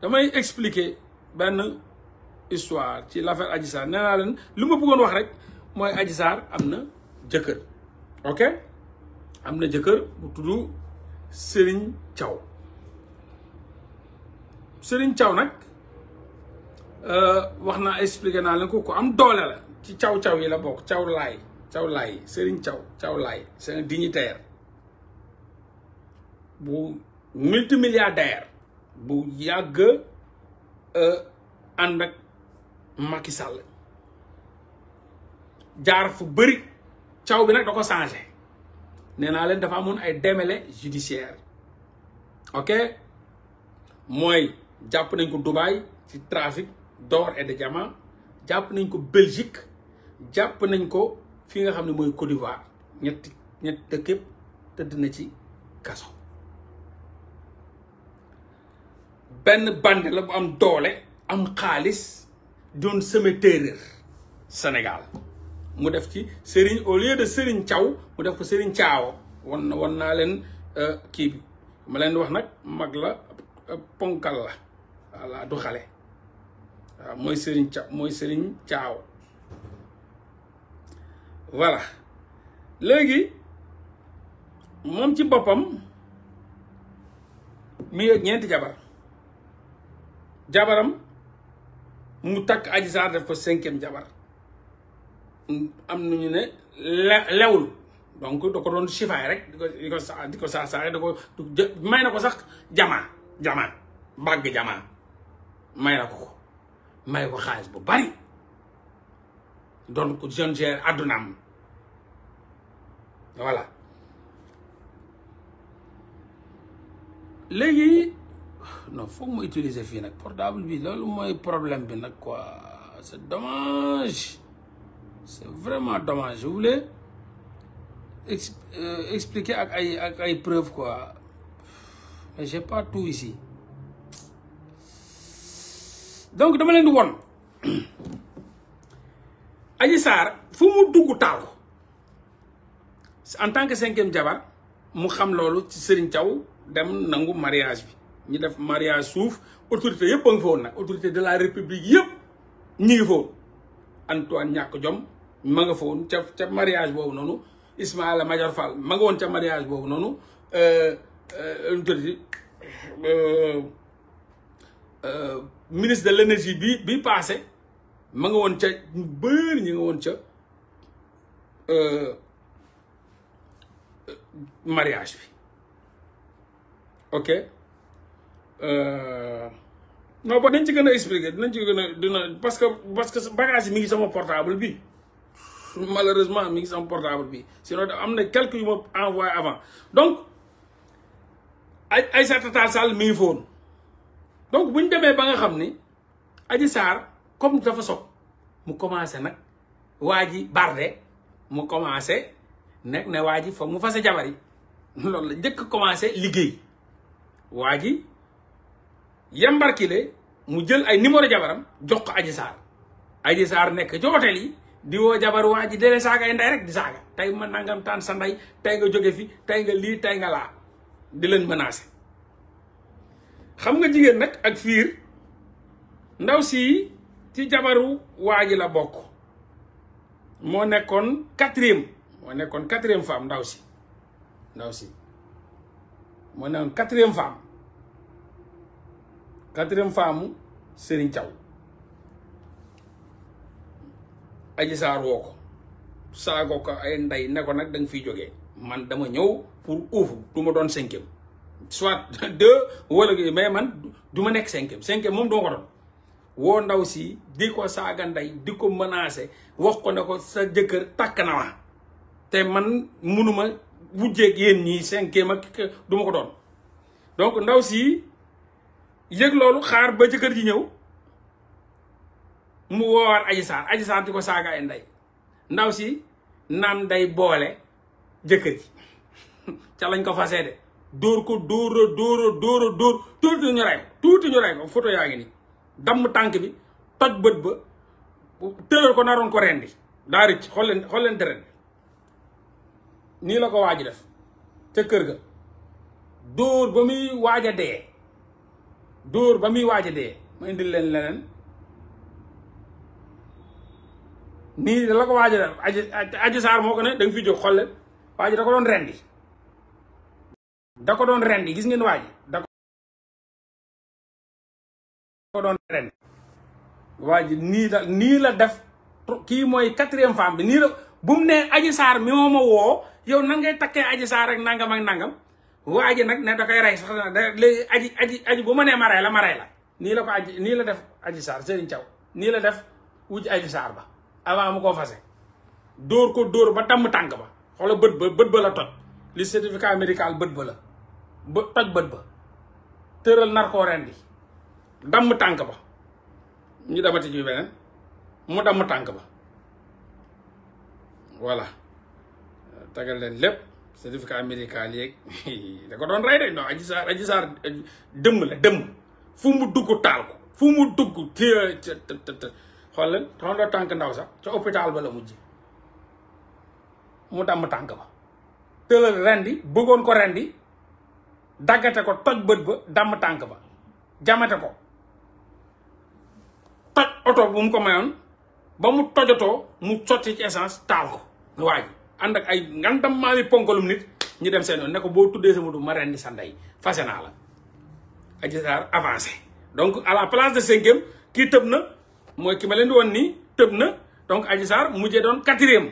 damay expliquer benn histoire ci l'affaire Adji Sarr nee naa leen lu ma bëggoon wax rek mooy Adji Sarr am na jëkkër ok am na jëkkër bu tudd Serigne Thiaw Serigne Thiaw nag wax naa expliqué naa leen ko am doole la ci caw yi la bokk Thiaw laay Serigne Thiaw laay c'est un dignitaire bu multimilliardaire bu yàgg ànd ak Macky Sall jaar fu bëri Thiaw bi nag da ko changé nee naa leen dafa amoon ay démêlés judiciaires ok mooy jàpp nañ ko Dubaï ci trafic d'or et de diamant jàpp nañ ko Belgique jàpp nañ ko fi nga xam ne mooy Côte d'Ivoire ñetti dëkk yëpp tëdd na ci kaso benn bande la bu am doole am xaalis doon semer terreur Sénégal mu def ci Serigne au lieu de Serigne Thiaw mu def ko Serigne Thiaw wan naa leen kii bi ma leen wax nag mag la ponkal la voilà du xale waaw mooy Serigne Thiaw voilà léegi moom ci boppam mi ngi ñeenti jabaram mu takk Adji Sarr def ko 5e jabar am nañu ne lewul donc da ko doon chifaay rek di ko saasaare da ko may na ko sax jamaa bàgg jamaa may na ko may ko xaalis bu bari doon ko jeune gère addunaam voilà léegi non foog ma utiliser fii nag portable bi loolu mooy problème bi nag quoi c'est dommage c'est vraiment dommage je voulais expliquer ak ay preuves quoi mais j'ai pas tout ici donc dama leen di won Adji Sarr fu mu dugg taal ko en tant que 5e jabar mu xam loolu ci Serigne Thiaw dem nangu mariage bi ñu def mariage suuf autorité yëpp a ngi fa woon nag autorité de la république yëpp ñi ngi fa woon Antoine ñàkk jom ma nga fa woon ca mariage boobu noonu Ismaïla Madior Fall ma nga woon ca mariage boobu noonu autorité ministre de l'énergie bi passé ma nga woon ca ñu bëri ñi nga woon ca mariage bi ok non ba dañ ci gën a expliquer dinañ ci gën a dina parce que bagage yi mi ngi sama portable bi malheureusement mi ngi sama portable bi sinon am na quelques yu ma envoyé avant donc Aïssata Tall Sall mi ngi foon donc bu ñu demee ba nga xam ni Adji Sarr comme dafa sob mu commencé nag waa ji barde mu commencé nekk ne waa ji foog mu fase jabar yi loolu la njëkk commencé liggéey waa ji yambarkile mu jël ay numéro jabaram jox ko Adji Sarr nekk ci hôtel yi di woo jabar waa ji dele saaga ay ndey rek di saaga tey ma nangam taan sa ndey tey nga jóge fi tey nga lii tey nga laa di leen menacé xam nga jigéen nag ak fiir ndaw si ci jabaru waa ji la bokk moo nekkoon 4e femme ndaw si moo nekkoon 4e femme 4e femme Serigne Thiaw Adji Sarr woo ko saago ko ay ndey ne ko nag da nga fiy jógee man dama ñëw pour uufu du ma doon 5e soit 2 wala mais man du ma nekk 5e moom duma ko doon woo ndaw si di ko saaga ndey di ko menacé wax ko ne ko sa jëkkër takk na ma te man munuma wujjeeg yéen ñii 5e ak du ma ko doon donc ndaw si yëg loolu xaar ba jëkkër ji ñëw mu woowaat Adji Sarr di ko saaga ay ndey ndaw si naan day boole jëkkër ji ca lañ ko fasee de dóor ko dóor tuuti ñu rey ko photo yaa ngi nii damm tànk bi toj bët ba tëral ko naroon ko rendi daa rëcc xool leen deret bi nii la ko waaj def ca kër ga dóor ba muy waaj a dee dóor ba muy waaj a dee ma indil leen leneen nii la ko waaj a def Adji Sarr moo ko ne da nga fi jóg xool leen waa ji da ko doon rendi da ko doon rendi gis ngeen waa ji da ko doon rendi waa ji nii la def kii mooy 4e femme bi nii la bu mu ne Adji Sarr mi moo ma woo yow nan ngay takkee Adji Sarr rek nangam ak nangam waa ji nag ne da koy rey sax léegi aji bu ma nee ma rey la nii la ko aji nii la def Adji Sarr Serigne Thiaw nii la def wuj Adji Sarr ba avant mu koo fase dóor ko dóor ba damm tànk ba xoola bët ba la toj li certificat médical bët ba la toj bët ba tëral nar koo rendi damm tànk ba ñu demati ci beneen mu damm tànk ba voilà tagal leen lépp certificat médical yeeg da ko doon rey de non Adji Sarr dëmm la dëmm fu mu dugg taal ko fu mu dugg xool leen xam nga tànk ndaw sax ca hôpital ba la mujj mu damm tànk ba tëral rendi bëggoon ko rendi daggate ko toj bët ba damm tànk ba jamate ko toj oto bu mu ko mayoon ba mu tojotoo mu sotti ci essence taal ko waa ji ànd ak ay ngandam maami ponkalum nit ñu dem seen yoon ne ko boo tuddee sama du ma rendi sa ndey fase naa la Adji Sarr avancé donc à la place de 5e kii tëb na mooy ki ma leen di woon nii tëb na donc Adji Sarr mujjee doon 4e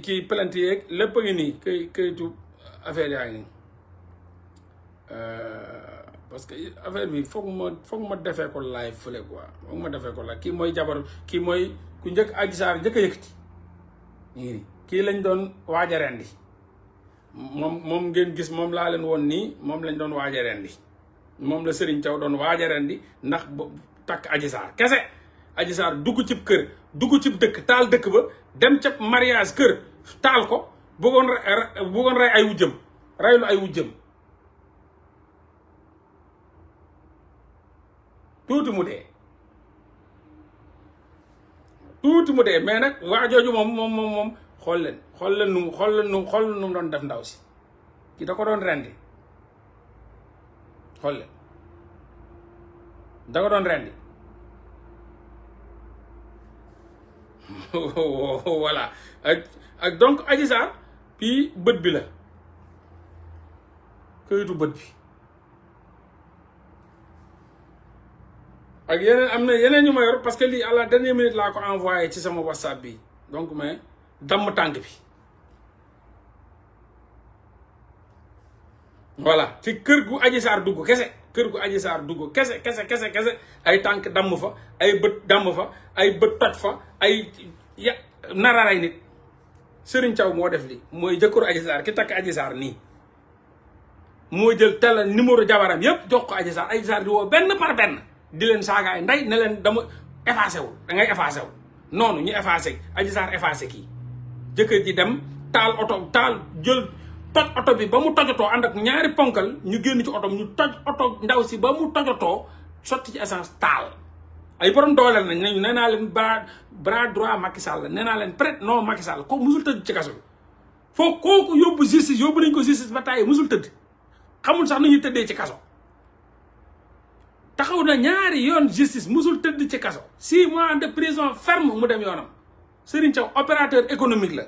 kii plainte yeeg lépp a ngi nii këyitu affaire yaa ngi parce que affaire bi foog ma defee ko live fële quoi foog ma defee ko live kii mooy jabar kii mooy ku njëkk Adji Sarr njëkk a yëkkati ñu ngi nii kii lañ doon waaj a rendi moom ngeen gis moom laa leen woon nii moom lañ doon waaj a rendi moom la Serigne Thiaw doon waaj a rendi ndax takk Adji Sarr kese Adji Sarr dugg cib kër dugg cib dëkk taal dëkk ba dem ca mariage kër taal ko bëggoon rey ay wujjëm reylu ay wujjëm tuuti mu dee mais nag waa jooju moom xool leen nu mu doon def ndaw si ki da ko doon rendi xool leen da ko doon rendi voilà ak donc Adji Sarr puis bët bi la këyitu bët bi ak yeneen am na yeneen ñu ma yor parce que lii à la dernière minute laa ko envoyé ci sama WhatsApp bi donc mais damm tànk bi voilà ci kër gu Adji Sarr dugg kese ay tànk damm fa ay bët damm fa ay bët toj fa ay nararay nit Serigne Thiaw moo def li mooy jëkkëru Adji Sarr ki takk Adji Sarr nii moo jël tel numéro jabaram yépp jox ko Adji Sarr di woo benn par benn di leen saagaay nday ne leen dama effacé wul da ngay effacé wul noonu ñu effacé Adji Sarr effacé kii jëkkër ji dem taal oto taal jël toj oto bi ba mu tojotoo ànd ak ñaari ponkal ñu génn ci oto ñu toj oto ndaw si ba mu tojotoo sotti ci essence taal ay borom dooleel nañ nañu nee naa leen bras droit Macky Sall nee naa leen prête non Macky Sall ko musul tëdd ci kaso bi foo kooku yóbbu justice yóbbu nañ ko justice ba tàyyi musul tëdd xamul sax nu ñuy tëddee ci kaso taxaw na ñaari yoon justice musul tëdd ci kaso 6 mois de prison ferme mu dem yoonam Serigne Thiaw opérateur économique la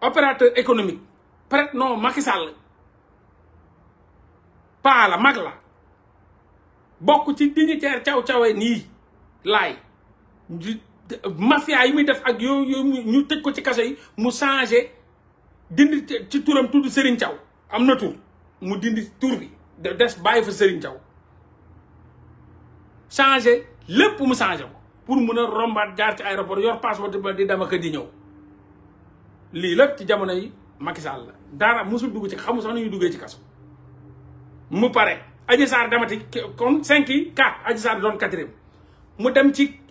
opérateur économique prête non Macky Sall paa la mag la bokk ci dignitaire caw-cawee nii laay mafia yi muy def ak yooyu ñu tëj ko ci kaso yi mu changé dindi ci turam tudd Serigne Thiaw am na tur mu dindi tur bi des bàyyi fa Serigne Thiaw changé lépp mu changé ko pour mun a rombaat jaar ci aéroport yor passeport ba di dem ak di ñëw lii lépp ci jamono yi Macky Sall la dara musul dugg ci xamu sax nu ñuy duggee ci kaso mu pare Adji Sarr demati comme 5 yi 4 Adji Sarr doon 4e mu dem ci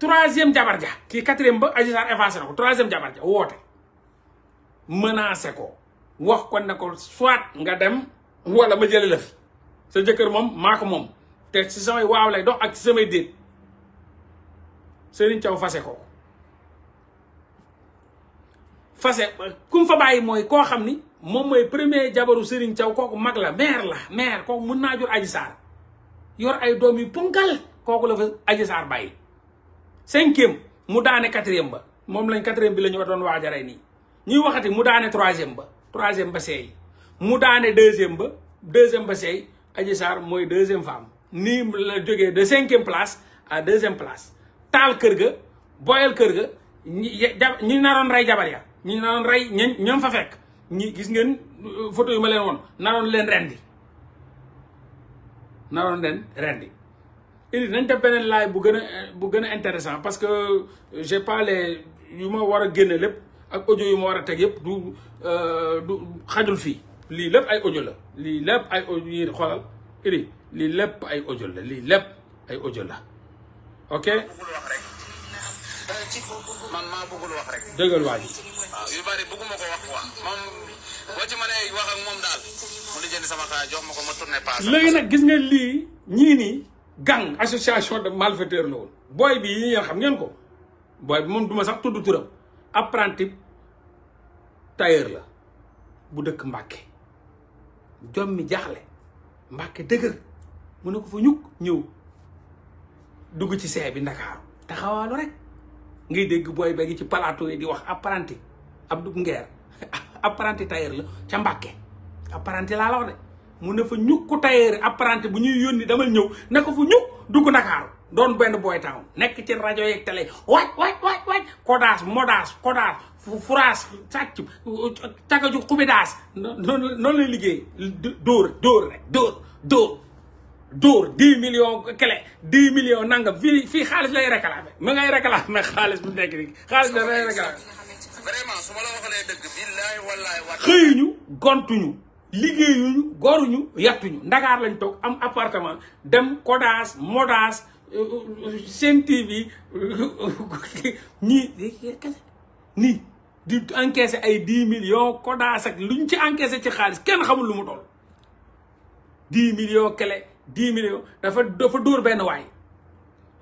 3e jabar ja kii 4e ba Adji Sarr effacé na ko 3e jabar ja woote menacé ko wax ko ne ko soit nga dem wala ma jële la fi sa jëkkër moom maa ko moom te si samay waaw lay dox ak si samay déet Serigne Thiaw fase ko fase kum fa bàyyi mooy koo xam ni moom mooy premier jabaru Serigne Thiaw kooku mag la maire kooku mun naa jur Adji Sarr yor ay doom yu ponkal kooku la fa Adji Sarr bàyyi. 5e mu daane 4e ba moom lañ 4e bi la ñu doon waaj a rey nii ñuy waxati mu daane 3e ba seey mu daane 2e ba seey Adji Sarr mooy 2e femme nii la jógee de 5e place à 2e place taal kër ga boyal kër ga ñi naroon rey jabar ya ñi naroon rey ñoom fa fekk ñi gis ngeen photo yu ma leen woon naroon leen rendi idi nañ def beneen laay bu gën a intéressant parce que j'ai pas les yu ma war a génne lépp ak audio yu ma war a teg yëpp du xajul fii lii lépp ay audio la lii lépp ay audio yi xoolal idi lii lépp ay audio la lii lépp ay audio la ok man maa bëggul wax rek. dëggal waa ji. waaw yu bari bëgguma ko wax quoi moom boo ci mënee wax ak moom daal mu di jënd sama xaalis jox ma ko ma tourné paase. léegi nag gis nga lii ñii nii gang association de malfaiteurs la woon booy bi yi ngeen xam ngeen ko booy bi moom duma sax tudd turam apprenti tailleur la bu dëkk Mbàkke jom mi jaaxle Mbàkke dëgër mu ne ko fa ñukk ñëw dugg ci see bi Ndakaaru taxawaalu rek ngay dégg booy ba gi ci plateau yi di wax apprenti Abdou Nguer apprenti tailleur la ca Mbàkke apprenti laa la wax de mu ne fa ñukku tailleur apprenti bu ñuy yónni damal ñëw ne ko fa ñukk dugg Ndakaaru doon benn boy town nekk ci rajo yeeg télé waaj modaas furaas sàcc cagaju xubidaas noonu lay liggéey dóor 10 millions clé 10 millions nangam fii xaalis lay réclamé ma ngay réclamé xaalis bu nekk nii xaalis la lay réclamé. vraiment su ma la waxalee dëgg billahi wallahi wa xëyuñu gontuñu liggéeyuñu goruñu yattuñu Ndakaar lañ toog am appartement dem Kodas Modas Sen TV nii di encaissé ay 10 millions Kodas ak luñ ci encaissé ci xaalis kenn xamul lu mu toll 10 millions clé 10 millions dafa dóor benn waay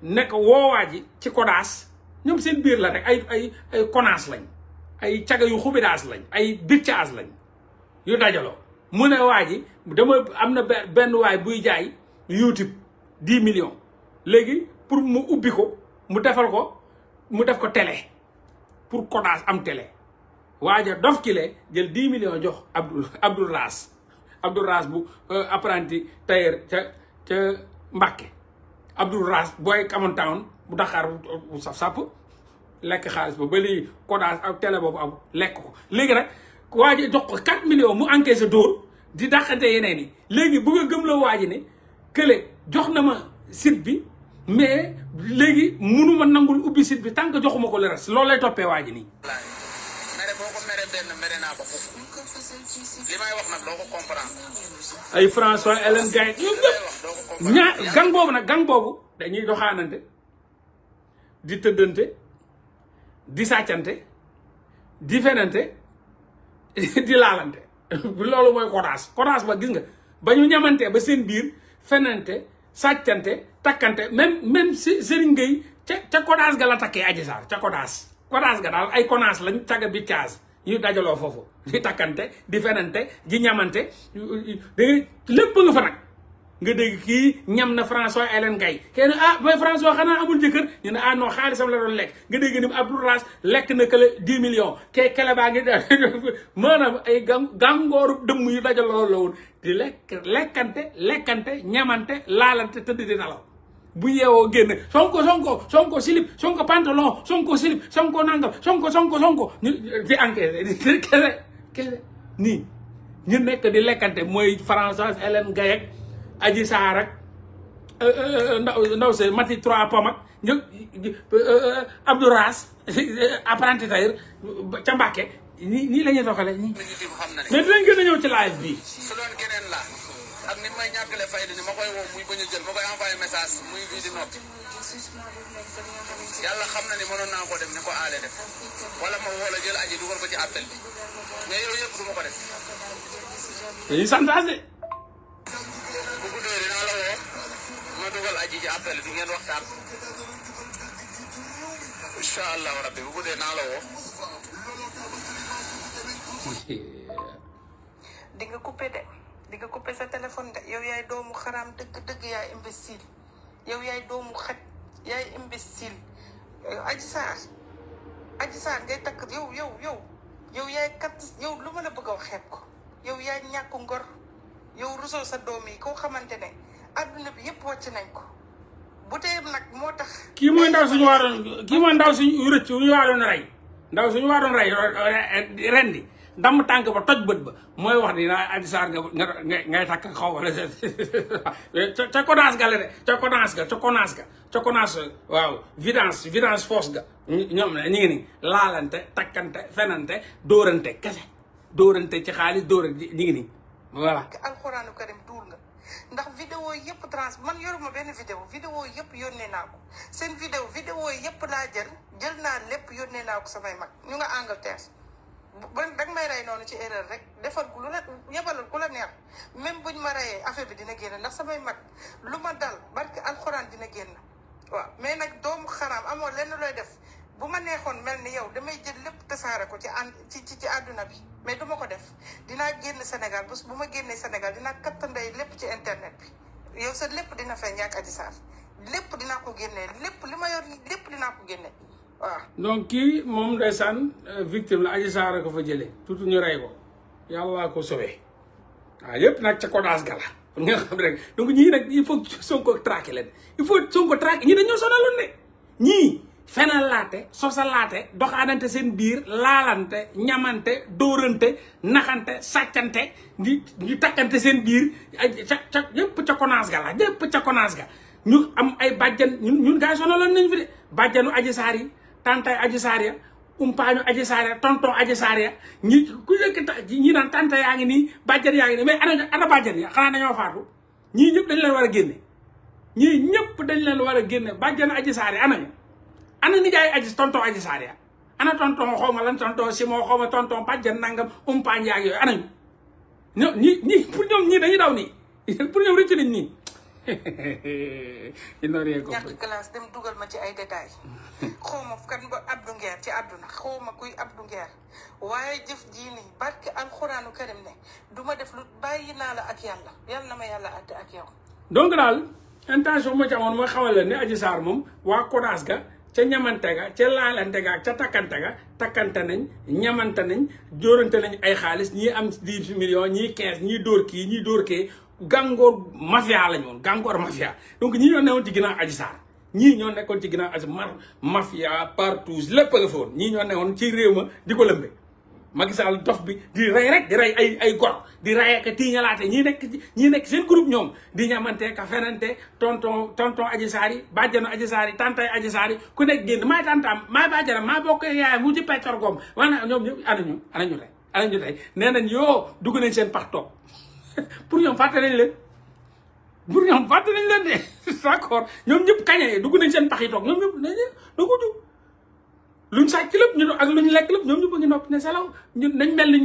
nekk woowaa ji ci Kodas ñoom seen biir la rek ay konaas lañ ay caga yu xubidaas lañ ay biccaas lañ yu dajaloo mu ne waa ji dama am na benn waay buy jaay YouTube 10 millions léegi pour mu ubbi ko mu def ko télé pour Kodas am télé waaja dof ki le jël 10 millions jox Abdou Ras bu apprenti tailleur ca Mbàkke Abdou Ras booy Common Town bu Dakar bu saf-sàpp lekk xaalis ba léegi Kodas ak télé boobu am lekk ko léegi nag waa ji jox ko 4 millions mu encaissé dóor di dàqante yeneen yi léegi bëgg a gëm la waa ji ne kële jox na ma site bi mais léegi munu ma nangul ubbi site bi tant que joxuma ko le reste loolu lay toppee waa ji nii. mere boo ko mere benn mere naa ko fukk li may wax nag doo ko comprendre. ay François Hélène Gaye ñaar gang boobu nag gang boobu dañuy doxaanante di tëddante di sàccante di fenante di laalante loolu mooy Kodas ba gis nga ba ñu ñamantee ba seen biir fenante sàccante takkante même si Serigne Gueye ca Kodas ga la takkee Adji Sarr ca Kodas ga daal ay konaas lañ caga bi caas ñu dajaloo foofu di takkante di fenante di ñamante dégg lépp nga fa nag nga dégg kii ñam na François Hélène Gaye kenn mooy François xanaa amul jëkkër ñu ne non xaalisam la doon lekk nga dégg ni Abdou Ras lekk na kële 10 millions kele baa ngi maanaam ay gàngooru dëmm yu dajaloo la woon di lekkante ñamante laalante tëdd di nalaw bu yeewoo génn sonko slip sonko pantalon sonko slip sonko nangam sonko ñu di enquête di kese nii ñu nekk di lekkante mooy François Hélène Gaye ak Adji Sarr ak ndaw se mati 3 pom ak ñu Abdou Ras apprenti tailleur ca Mbàkke nii la ñuy doxale nii mais dinañ gën a ñëw ci live bi su doon keneen la ak ni may ñàkkale fayda ni ma koy woo muy bañ a jël ma koy envoyé message muy bii di noppi yàlla xam na ni mënoon naa ko dem ni ko aale def wala ma woo la jël aji dugal ko ci appel bi mais yooyu yëpp du ma ko def dañuy santaase bu guddee dinaa la woo ma dugal aji ci appel bi ngeen waxtaan incha allahu rabbi bu guddee naa la woo di nga coupé de di nga coupé sa téléphone de yow yaay doomu xaraam dëgg yaay imbécile yow yaay doomu xaj yaay imbécile Adji Sarr ngay takk yow yaay kat yow lu ma la bëgg a wax xeeb ko yow yaay ñàkk ngor yow rusoo sa doom yi koo xamante ne adduna bi yëpp wàcc nañ ko bu tee nag moo tax. kii mooy ndaw suñu rëcc ñu waroon rey ndaw suñu waroon rey ren di damm tànk ba toj bët ba mooy wax ni naa Adji Sarr ngay takk xaw wala ca konaas ga la de ca konaas waaw vidange force ga ñoom ne ñu ngi ni laalante takkante fenante dóorante kese dóorante ci xaalis dóorante ñu ngi ni voilà. alxuraanu karim duul nga ndax vidéo yëpp man yoruma benn vidéo yëpp yónnee naa ko seen vidéo yëpp laa jël naa lépp yónnee naa ko samay mag ñu nga Angleterre ba danga may rey noonu ci erreur rek defal lu la yebalal ku la neex même buñ ma reyee affaire bi dina génn ndax samay mag lu ma dal barke alxuraan dina génn waaw mais nag doomu xaraam amoo lenn looy def bu ma neexoon mel ni yow damay jël lépp tasaare ko ci àdduna bi mais duma ko def dinaa génn Sénégal bu ma génnee Sénégal dinaa kattandey lépp ci internet bi yow sa lépp dina feeñ ak Adji Sarr lépp dinaa ko génnee lépp li ma yor lépp dinaa ko génnee waaw. donc kii moom ndeysaan victime la Adji Sarr ko fa jëlee tuuti ñu rey ko yàlla ko sauvé waaw yëpp nag ca kodaas gala nga xam rek donc ñii nag il faut Sonko traqué leen il faut Sonko traqué ñii dañoo sonaloon ne ñii fenalaate sosalaate doxaanante seen biir laalante ñamante dóorante naxante sàccante ñu takkante seen biir ca yëpp ca konaas ga la yëpp ca konaas ga ñu am ay bàjjan ñun gars yi sonaloon nañ fi de bàjjanu Adji Sarr yi tantay Adji Sarr ya umpaañu Adji Sarr ya tonton Adji Sarr ya ñi ku nekk ñi naan tanta yaa ngi nii bàjjan yaa ngi nii mais ana bàjjan ya xanaa dañoo faatu ñii ñëpp dañ leen war a génne ñii ñëpp dañ leen war a génne bàjjanu Adji Sarr ya ana nijaay Adji tonton Adji Sarr ya ana tonton xawma lan tonton Simon xawma tonton bàjjan nangam umpaañ yaag yooyu anañu ñi pour ñoom ñii dañuy daw nii pour ñoom rëcc nañ nii ñàkk classe dem dugal ma ci ay détails xawma kan ba Abdou Nguer ci àdduna xawma kuy Abdou Nguer waaye jëf jii nii barke alxuraanu karim ne du ma def lu bàyyi naa la ak yàlla na ma yàlla àtte ak yow. donc daal intention moo ci amoon mooy xamal leen ne Adji Sarr moom waa kodaas ga ca ñamante ga ca laalante ga ca takkante ga takkante nañ ñamante nañ dóorante nañ ay xaalis ñii am 10 millions ñii 15 ñii dóor kii ñii dóor kee gàngoor mafia lañ woon gàngoor mafia donc ñii ñoo newoon ci ginnaaw Adji Sarr ñii ñoo nekkoon ci ginnaaw Adji mafia partout lépp nga fa woon ñii ñoo newoon ci réew ma di ko lëmbe Macky Sall dof bi di rey rek di rey ay gor di rey ak tiiñalaate ñii nekk seen groupe ñoom di ñamante ka fenante tonton Adji Sarr yi bàjjanu Adji Sarr yi tantay Adji Sarr yi ku nekk génn maay tantam maay bàjjanam maa bokk yaayam mu ci peccor goom wana ñoom ñëpp anañu tey nee nañ yoo dugg nañ seen pax toog pour ñoom fàtte nañ leen de d'accord ñoom ñëpp kañe dugg nañ seen pax yi toog ñoom ñëpp da ko dugg luñ sàcc lépp ñu ak luñ lekk lépp ñoom ñu bëgg noppi ne salaw ñun nañ mel ni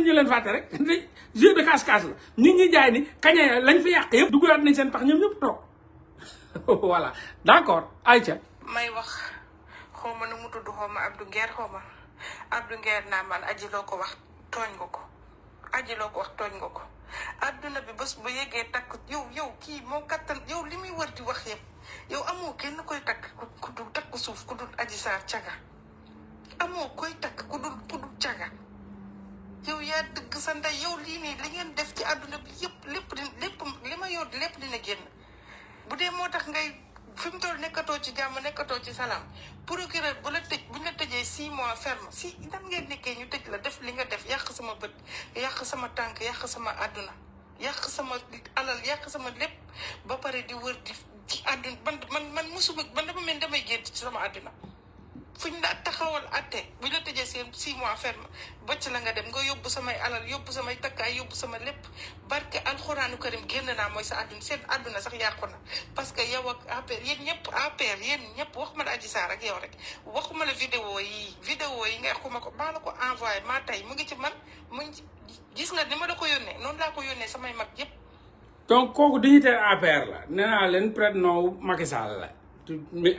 ñu leen fàtte rek jeu de cache-cache la nit ñi jaay ni kañe lañ fi yàq yëpp duggaat nañ seen pax ñoom ñëpp toog voilà d'accord Aïcha may wax xawma nu mu tudd xawma Abdou Nguer naa man Adji loo ko wax tooñ nga ko adduna bi bés bu yeggee takk yow kii moo kattan yow li muy wër di wax yëpp yow amoo kenn koy takk ku dul takk suuf ku dul Adji Sarr caga amoo koy takk ku dul caga yow yaa dëgg sa ndey yow lii nii li ngeen def ci adduna bi yëpp lépp li ma yor lépp dina génn bu dee moo tax ngay fi mu toll nekkatoo ci jàmm nekkatoo ci salaam procureur bu ñu la tëjee 6 mois ferme si nan ngeen nekkee ñu tëj la def li nga def yàq sama bët yàq sama tànk yàq sama àdduna yàq sama alal yàq sama lépp ba pare di wër di ci àdduna man musuma man dama mel damay génn ci sama àdduna fu ñu la taxawal atte bu ñu la tëjee seen 6 mois ferme bocc la nga dem nga yóbbu samay alal yóbbu samay takkaay yóbbu sama lépp barke alxuraanu karim génn naa mooy sa àdduna seen àdduna sax yàqu na parce que yow ak APR yéen ñëpp waxuma la Adji Sarr ak yow rek waxuma la vidéo yi nga xuma ko maa la ko envoyé maa tey mu ngi ci man gis nga ni ma la ko yónnee noonu laa ko yónnee samay mag yëpp. donc kooku dignitaire APR la nee naa leen prête-nom Macky Sall la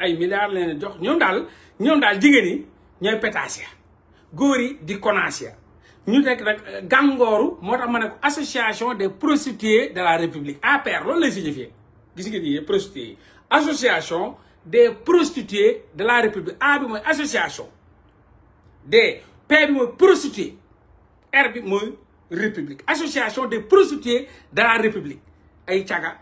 ay milliards leen jox ñoom daal jigéen ñi ñooy pétasse ya góor yi di konaas ya ñu nekk nag gàngooru moo tax ma ne ko association des prostituées de la république APR loolu lay signifié gis nga ni prostituées yi association des prostituées de la république A bi mooy association des P bi mooy prostituée R bi mooy république association des prostituées de la république ay caga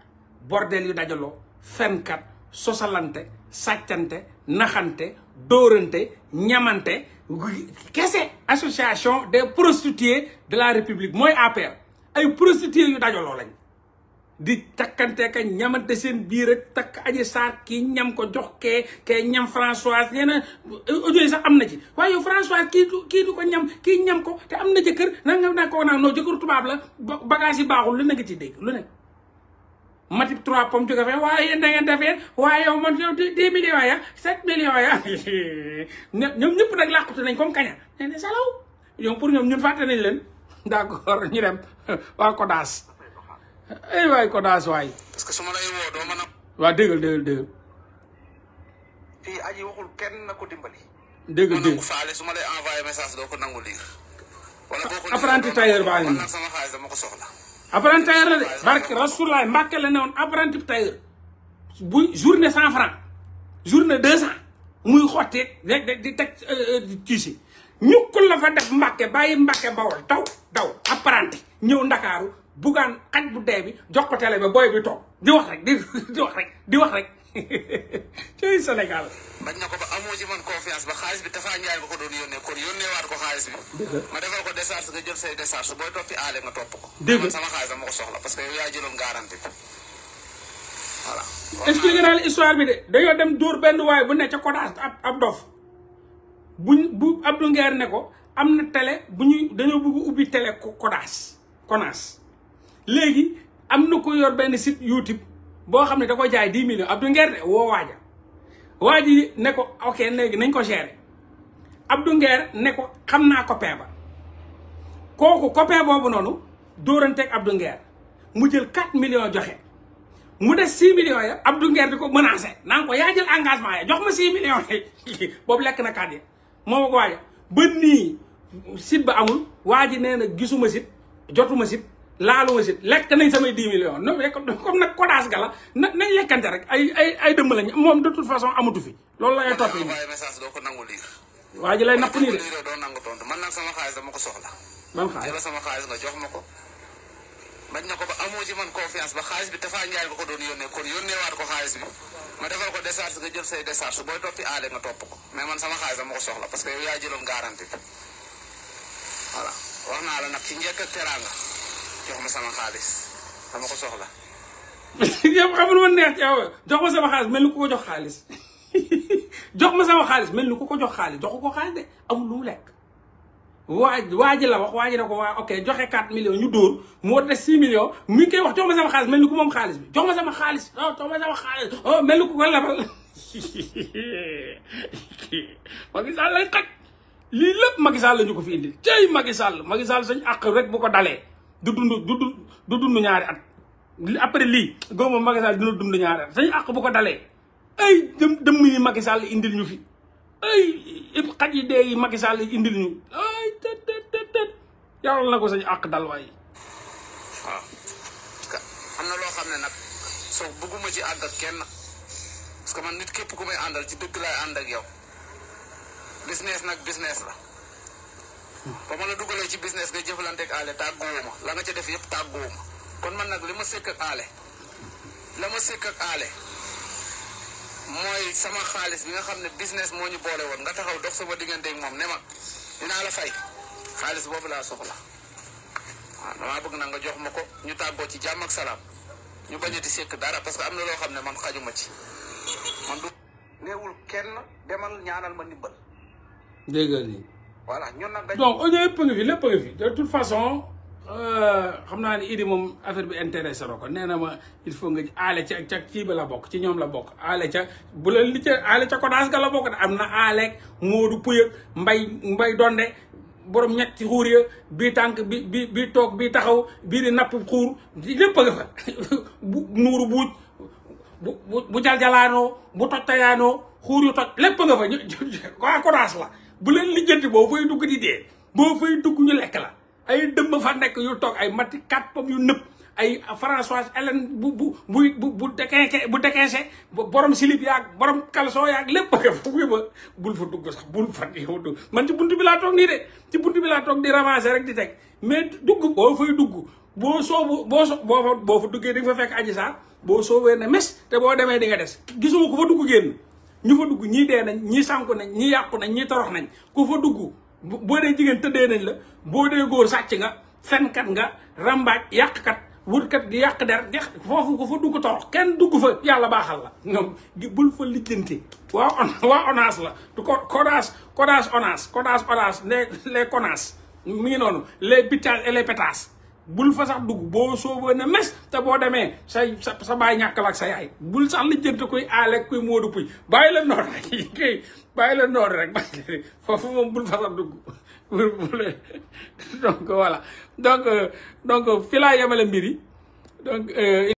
bordel yu dajaloo fenkat sosalante sàccante naxante dóorante ñamante kese association des prostituées de la république mooy APR ay prostituées yu dajaloo lañ di takkante ka ñamante seen biir ak takk Adji Sarr kii ñam ko jox kee ñam Françoise ñeena audio yi sax am na ci waaye yow Françoise kii du ko ñam kii ñam ko te am na jëkkër na ko naan noo jëkkër tubaab la bagage yi baaxul lu ne nga ci dégg lu ne matib 3 pommes jóge fee waaye yéen da ngeen defee waaye yow man yow 10 millions ya 7 millions ya ñoom ñëpp nag làqutu nañ comme kaña ne ne salaw yow pour ñoom ñun fàtte nañ leen d'accord ñu dem waa Kodas ay waay Kodas waay parce que su ma lay woo doo mën a. waa déggal fii aji waxul kenn na ko dimbali. déggal nangu faale su ma lay envoyé message doo ko nangu lire. wala boo ko apprenti tailleur baa ngi man nag sama xaalis dama ko soxla. apprenti tailleur la de barke Rasulullah Mbàkke la ne woon apprenti tailleur bu journée 100 francs journée 200 muy xotti rek di teg tiisi ñukkul la fa def Mbàkke bàyyi Mbàkke Bawol daw apprenti ñëw Ndakaaru bugaan xaj bu dee bi jox ko télé ba booy bi toog di wax rek ci Sénégal bañ na ko ba amoo ci man confiance ba xaalis bi Tafa Njaay nga ko doon yónnee kon yónneewaat ko xaalis bi ma defal ko décharge nga jël say décharge booy toppi aale nga topp ko man sama xaalis dama ko soxla parce que yow yaa jëloon garantie bi voilà expliqué naa la histoire bi de dañoo dem dóor benn waay bu ne ca Kodas ab dof bu Abdou Nguer ne ko am na télé dañoo bëgg ubbi télé Konas léegi am na ko yor benn site YouTube boo xam ne da ko jaay 10 millions Abdou Nguer de woo waa ji ne ko ok léegi nañ ko gérer Abdou Nguer ne ko xam naa copain ba kooku copain boobu noonu dóoranteeg Abdou Nguer mu jël 4 millions joxe mu des 6 millions ya Abdou Nguer di ko menacé naan ko yaa jël engagement ya jox ma 6 millions yi boobu lekk na 4 ya moo ma ko waaja ba nii site ba amul waa ji nee na gisuma site jotuma site laaluma site lekk nañ samay 10 millions non comme nag Kodas ga la nañ lekkante rek ay dëmm lañ moom de toute façon amatu fi loolu la ngay toppee envoyé message doo ko nangu lire waa ji lay napp nii de doo nangu tontu man nag sama xaalis dama ko soxla ban xaalis jëla sama xaalis nga jox ma ko bañ na ko ba amoo ci man confiance ba xaalis bi Tafa Njaay nga ko doon yónnee kon yónneewaat ko xaalis bi ma defal ko décharge nga jël say décharge booy toppi aale nga topp ko mais man sama xaalis dama ko soxla parce que yow yaa jëloon garantie bi voilà wax naa la nag ci njëkk ak teraanga jox ma sama xaalis dama ko soxla. yow xamul ma neex ci yow jox ma sama xaalis mel ni ku ko jox xaalis jox ma sama xaalis mel ni ku ko jox xaalis joxu ko xaalis de amul lu mu lekk. waa ji la wax waa ji ne ko waa ok joxe 4 millions ñu dóor mu war des 6 millions mi ngi koy wax jox ma sama xaalis mel ni ku moom xaalis bi jox ma sama xaalis jox ma sama xaalis mel ni ku ko lebal. Macky Sall lay xaj lii lépp Macky Sall la ñu ko fi indil cey Macky Sall sañ àq rek bu ko dalee du dund ñaari at après lii góob Macky Sall dina dund ñaari at sañ àq bu ko dalee ay dëmm yi Macky Sall indil ñu fi ay xaj yi dee yi Macky Sall indil ñu ay tët yàlla na ko sañ àq dal waaye. waaw am na loo xam ne nag soo bëgguma ci ànd ak kenn parce que man nit képp ku may àndal ci dëgg laay ànd ak yow business nag business la ba ma la dugalee ci business nga jëflanteeg aale tàgguwuma la nga ca def yëpp tàgguwuma kon man nag li ma sekk ak aale la ma sekk ak aale mooy sama xaalis bi nga xam ne business moo ñu boole woon nga taxaw dox sama digganteeg moom ne ma dinaa la fay xaalis boobu laa soxla waaw damaa bëgg na nga jox ma ko ñu tàggoo ci jàmm ak salaam ñu bañati sekk dara parce que am na loo xam ne man xajuma ci man du néewul kenn demal ñaanal ma ndimbal. dégg nga nii. voilà ñun nag dañ. donc audio yëpp a ngi fi lépp a ngi fi de toute façon xam naa ne Idi moom affaire bi intéressé na ko nee na ma il faut nga aale ca kii ba la bokk ci ñoom la bokk aale ca bu la li ca aale ca Kodas ga la bokk de am na aaleeg Moodu Puya mbay donde borom ñetti xuur ya bii tànk bi toog bii taxaw bii di napp xuur lépp a nga fa bu nuuru buuj bu jaljalaanoo bu tojtayaanoo xuur yu toj lépp nga fa waa Kodas la bu leen lijjanti boobu fay dugg di dee boo fay dugg ñu lekk la ay dëmm fa nekk yu toog ay mati 4 pommes yu nëpp ay Françoise Hélène bu déquince borom silib yaag borom caleçon yaag lépp fu ba bul fa dugg sax bul fa yow dugg man ci buntu bi laa toog nii de ci buntu bi laa toog di ramasser rek di teg mais dugg boo fay dugg boo soobu boo fa duggee di nga fa fekk Adji Sarr boo soobee ne mes te boo demee di nga des gisuma ku fa dugg génn ñu fa dugg ñii dee nañ ñii sànku nañ ñii yàqu nañ ñii torox nañ ku fa dugg boo dee jigéen tëddee nañ la boo dee góor sàcc nga fenkat nga rambaaj yàqkat wutkat di yàq der foofu ko fa dugg torox kenn dugg fa yàlla baaxal la ñoom bul fa lijjanti waa ONAS la du codage ONAS les CONAS mi ngi noonu les bitas et les pétas bul fa sax dugg boo soobee ne mes te boo demee sa baay ñàkkal ak sa yaay bul sax lijjanti kuy aaleeg kuy moodu puy bàyyi la noonu rek kay bàyyi la noonu rek bàyyi foofu moom bul fa sax dugg donc voilà donc fi laa yemale mbir yi donc